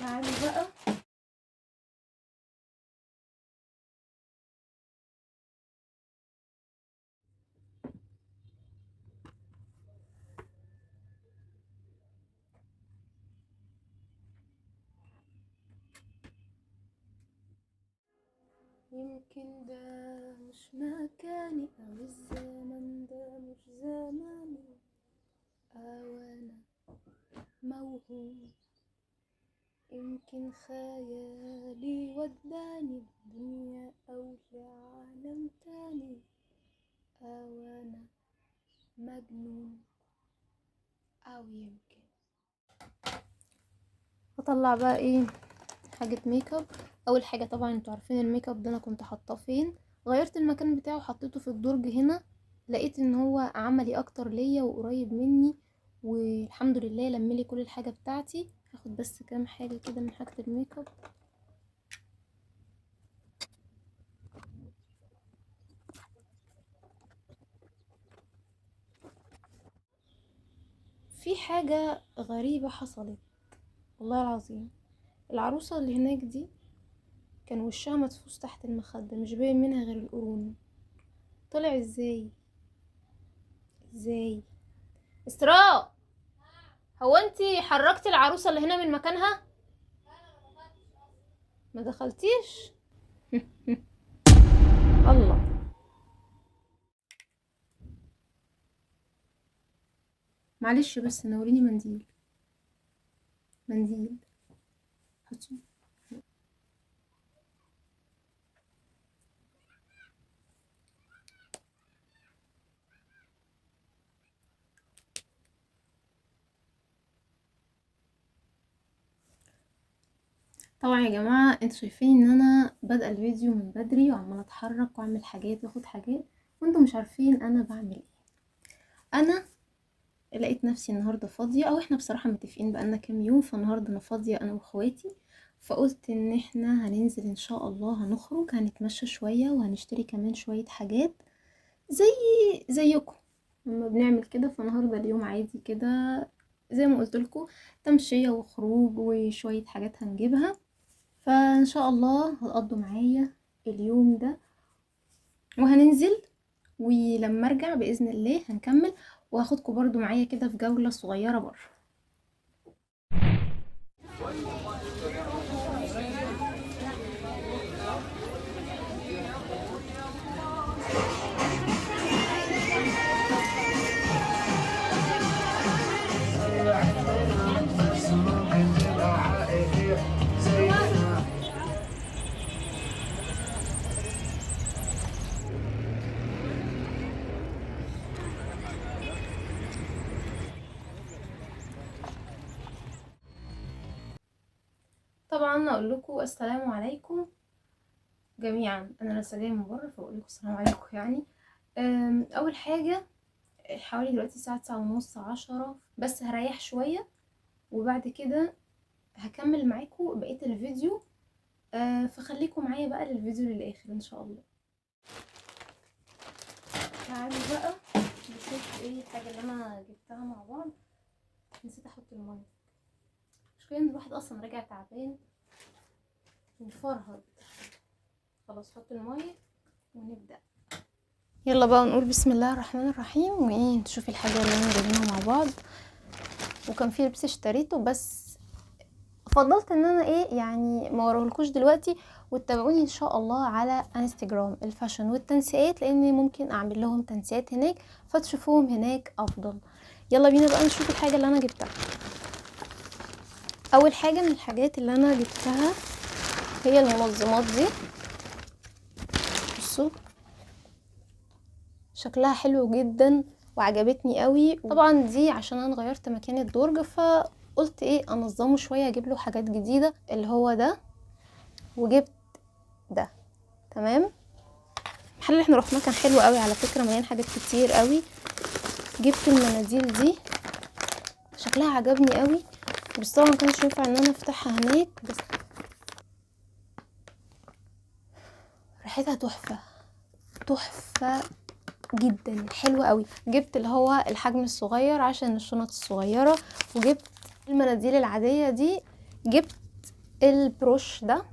تعالوا بقى يمكن ده مش مكاني، أو الزمن ده مش زماني، أو أنا موهوم، يمكن خيالي وداني الدنيا أو لعالم تاني، أو أنا مجنون، أو يمكن. هطلع بقى ايه حاجة ميك اب. اول حاجة طبعا انتوا عارفين الميك اب ده انا كنت حاطاه فين، غيرت المكان بتاعه وحطيته في الدرج هنا، لقيت ان هو عملي اكتر ليا وقريب مني، والحمد لله لملي كل الحاجة بتاعتي. هاخد بس كام حاجة كده من حاجة الميك اب. في حاجة غريبة حصلت والله العظيم، العروسة اللي هناك دي كان وشها مدفوس تحت المخدة، مش باين منها غير القرون. طلع ازاي؟ ازاي؟ اسراء، هو انتي حركتي العروسة اللي هنا من مكانها؟ ما دخلتيش؟ الله. معلش بس نوريني منديل، منديل حطي. طبعا يا جماعة انتوا شايفين ان انا بادئه الفيديو من بدري وعماله اتحرك واعمل حاجات واخد حاجات، وانتوا مش عارفين انا بعمل ايه. انا لقيت نفسي النهارده فاضية، او احنا بصراحة متفقين بقالنا كام يوم، فالنهارده انا فاضية انا واخواتي، فقلت ان احنا هننزل ان شاء الله، هنخرج هنتمشى شوية وهنشتري كمان شوية حاجات زيكم لما بنعمل كده. فالنهارده اليوم عادي كده زي ما قلت لكم، تمشيه وخروج وشوية حاجات هنجيبها، فان شاء الله هتقضوا معايا اليوم ده وهننزل، ولما ارجع باذن الله هنكمل، وهاخدكم برضو معايا كده في جولة صغيرة بره. طبعا اقول لكم السلام عليكم جميعا، انا لسه جاية من بره فاقول لكم السلام عليكم. يعني اول حاجة حوالي دلوقتي الساعة 9:30 10، بس هريح شوية وبعد كده هكمل معاكم بقية الفيديو، فخليكم معايا بقى للفيديو للاخر ان شاء الله. تعالوا بقى نشوف ايه الحاجة اللي انا جبتها مع بعض. نسيت احط المية، مشكلة ان الواحد اصلا راجع تعبان ومفرهد. خلاص حط المية ونبدأ. يلا بقى نقول بسم الله الرحمن الرحيم، وايه نشوف الحاجة اللي انا جايبينها مع بعض. وكان في لبس اشتريته بس فضلت ان انا ايه يعني ما اوريهولكوش دلوقتي، وتتابعوني ان شاء الله على انستجرام ال fashion والتنسيقات، لان ممكن اعمل لهم تنسيقات هناك فتشوفوهم هناك افضل. يلا بينا بقى نشوف الحاجة اللي انا جبتها. اول حاجة من الحاجات اللي انا جبتها هي المنظمات دي. بصوا شكلها حلو جدا وعجبتني قوي. طبعا دي عشان انا غيرت مكان الدرج، فقلت ايه انظمة شوية، اجيب له حاجات جديدة اللي هو ده، وجبت ده. تمام. المحل اللي احنا رحناه كان حلو قوي على فكرة، مليان حاجات كتير قوي. جبت المناديل دي شكلها عجبني قوي، بس طبعا ما كانش ينفع ان انا افتحها هناك، بس ريحتها تحفة تحفة جدا، حلوة قوي. جبت اللي هو الحجم الصغير عشان الشنط الصغيرة، وجبت المناديل العادية دي. جبت البروش ده،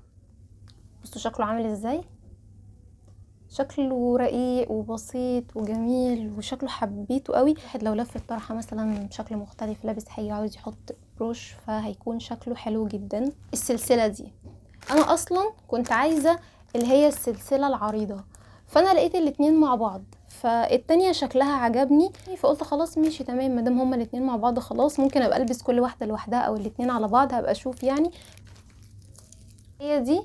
بصوا شكله عامل ازاي، شكله رقيق وبسيط وجميل وشكله حبيته قوي. الواحد لو لف الطرحة مثلا بشكل مختلف، لابس حاجة عاوز يحط بروش، فهيكون شكله حلو جدا. السلسلة دي انا اصلا كنت عايزه اللي هي السلسلة العريضة، فانا لقيت الاتنين مع بعض، فالتانية شكلها عجبني، فقلت خلاص ماشي تمام، مادام هما الاتنين مع بعض خلاص ممكن ابقى البس كل واحدة لوحدها او الاتنين على بعض، هبقى اشوف يعني. هي دي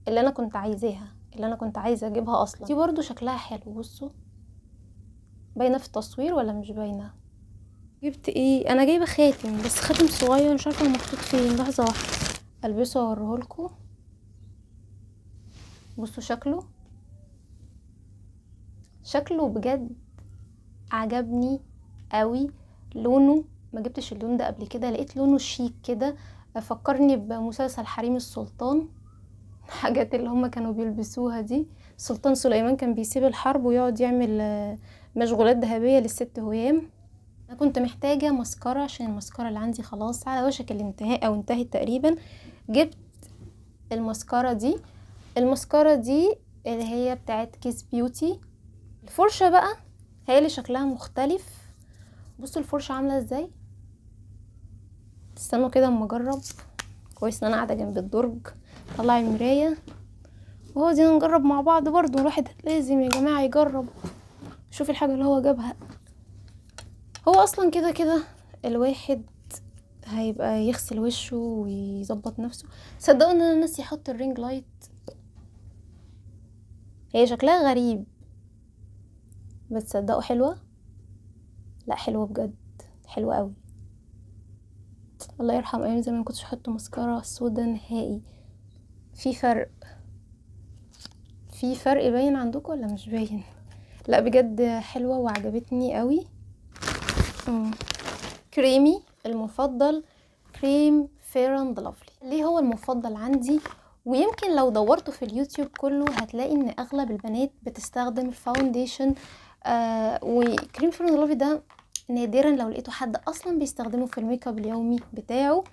اللي انا كنت عايزاها، اللي انا كنت عايزه اجيبها اصلا. دي برضو شكلها حلو، بصوا باينة في التصوير ولا مش باينة؟ جبت ايه؟ انا جايبه خاتم، بس خاتم صغير مش عارفه محطوط فين، لحظة واحدة البسه واوريهولكوا. بصوا شكله، شكله بجد عجبني قوي. لونه ما جبتش اللون ده قبل كده، لقيت لونه شيك كده، فكرني بمسلسل حريم السلطان، الحاجات اللي هما كانوا بيلبسوها دي. السلطان سليمان كان بيسيب الحرب ويقعد يعمل مشغولات ذهبية للست هيام. انا كنت محتاجة مسكرة عشان المسكرة اللي عندي خلاص على وشك الانتهاء او انتهت تقريبا. جبت المسكرة دي، المسكرة دي اللي هي بتاعت Kiss Beauty. الفرشة بقى هي اللي شكلها مختلف، بصوا الفرشة عاملة ازاي. استنوا كده اما اجرب. كويس ان انا قاعدة جنب الدرج، طلع المراية وهو دي نجرب مع بعض برضو. الواحد لازم يا جماعة يجرب، شوف الحاجة اللي هو جابها. هو اصلا كده كده الواحد هيبقى يغسل وشه ويظبط نفسه. صدقوا ان انا ناسي احط ال ring light، هي شكلها غريب بس صدقوا حلوة. لا حلوة بجد، حلوة قوي. الله يرحم ايام زمان ما كنتش احط مسكرة سودا نهائي. في فرق، في فرق باين عندكم ولا مش باين؟ لا بجد حلوة وعجبتني قوي. كريمي المفضل كريم Fair and Lovely. ليه هو المفضل عندي؟ ويمكن لو دورتوا في اليوتيوب كله هتلاقي ان اغلب البنات بتستخدم ال foundation، وكريم Fair and Lovely ده نادرا لو لقيتوا حد اصلا بيستخدمه في الميك اب اليومي بتاعه.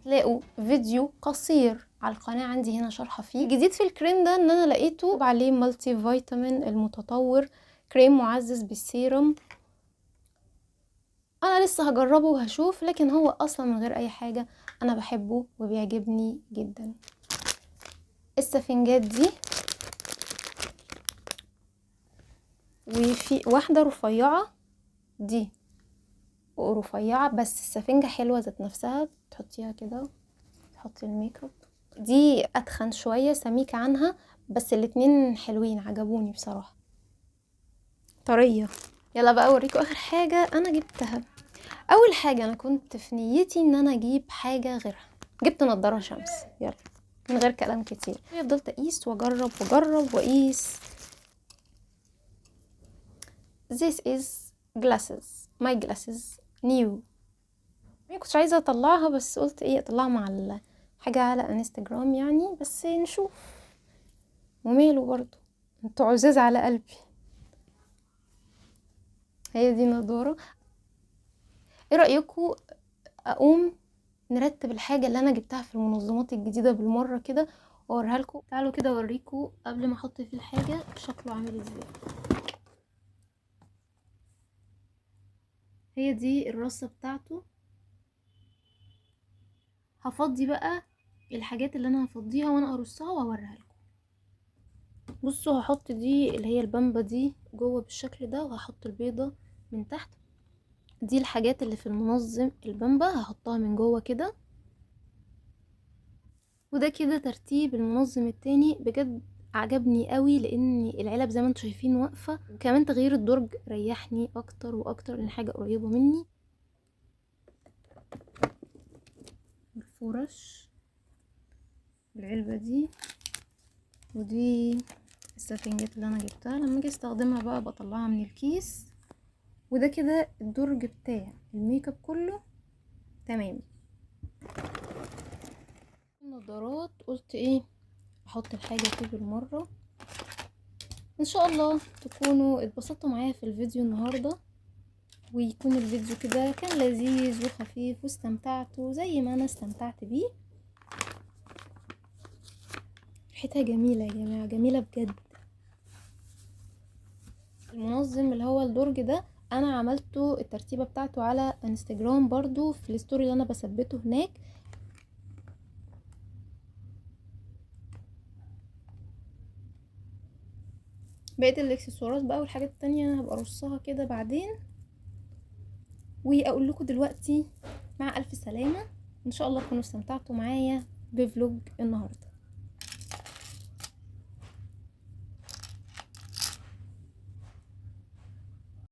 تلاقوا فيديو قصير على القناة عندي هنا شرحه فيه. الجديد في الكريم ده ان انا لقيته عليه multivitamin المتطور، كريم معزز بالسيرم. انا لسه هجربه وهشوف، لكن هو اصلا من غير اي حاجة انا بحبه وبيعجبني جدا. السفنجات دي، وفي واحدة رفيعة، دي رفيعة بس السفنجة حلوة ذات نفسها، تحطيها كده تحطي الميك اب. دي اتخن شوية سميكة عنها، بس الاتنين حلوين عجبوني بصراحة، طرية. يلا بقى اوريكم اخر حاجة انا جبتها. اول حاجة انا كنت في نيتي ان انا اجيب حاجة غيرها، جبت نضارة شمس. يلا من غير كلام كتير، فضلت اقيس واجرب واجرب واقيس. This is glasses, my glasses new. ما كنتش عايزه اطلعها بس قلت ايه اطلعها مع الحاجة على انستجرام يعني، بس نشوف. وماله برضو، انتوا عزاز على قلبي. هي دي نضاره. ايه رايكم اقوم نرتب الحاجة اللي انا جبتها في المنظمات الجديدة بالمرة كده واوريها لكم؟ تعالوا كده اوريكم قبل ما احط فيه الحاجة شكله عامل ازاي. هي دي الرصه بتاعته. هفضي بقى الحاجات اللي انا هفضيها وانا ارصها واوريها لكم. بصوا هحط دي اللي هي البامبا دي جوه بالشكل ده، وهحط البيضة من تحت. دي الحاجات اللي في المنظم البامبا هحطها من جوه كده. وده كده ترتيب المنظم التاني. بجد عجبني قوي لان العلب زي ما انتم شايفين واقفة، وكمان تغيير الدرج ريحني اكتر واكتر لان حاجة قريبه مني. الفرش، العلبة دي، ودي السفنجات اللي انا جبتها، لما اجي استخدمها بقى بطلعها من الكيس. وده كده الدرج بتاع الميك اب كله تمام. النضارات قلت ايه احط الحاجة فيه بالمرة. ان شاء الله تكونوا اتبسطتوا معايا في الفيديو النهارده، ويكون الفيديو كده كان لذيذ وخفيف واستمتعتوا زي ما انا استمتعت بيه. ريحتها جميلة يا جماعة، جميلة بجد. المنظم اللي هو الدرج ده انا عملته الترتيبة بتاعته على انستجرام برضو في ال story اللي انا بثبته هناك. بقية الاكسسوارات بقى والحاجات التانية هبقى ارصها كده بعدين، واقول لكم دلوقتي مع الف سلامة. ان شاء الله تكونوا استمتعتوا معايا ب vlog النهاردة.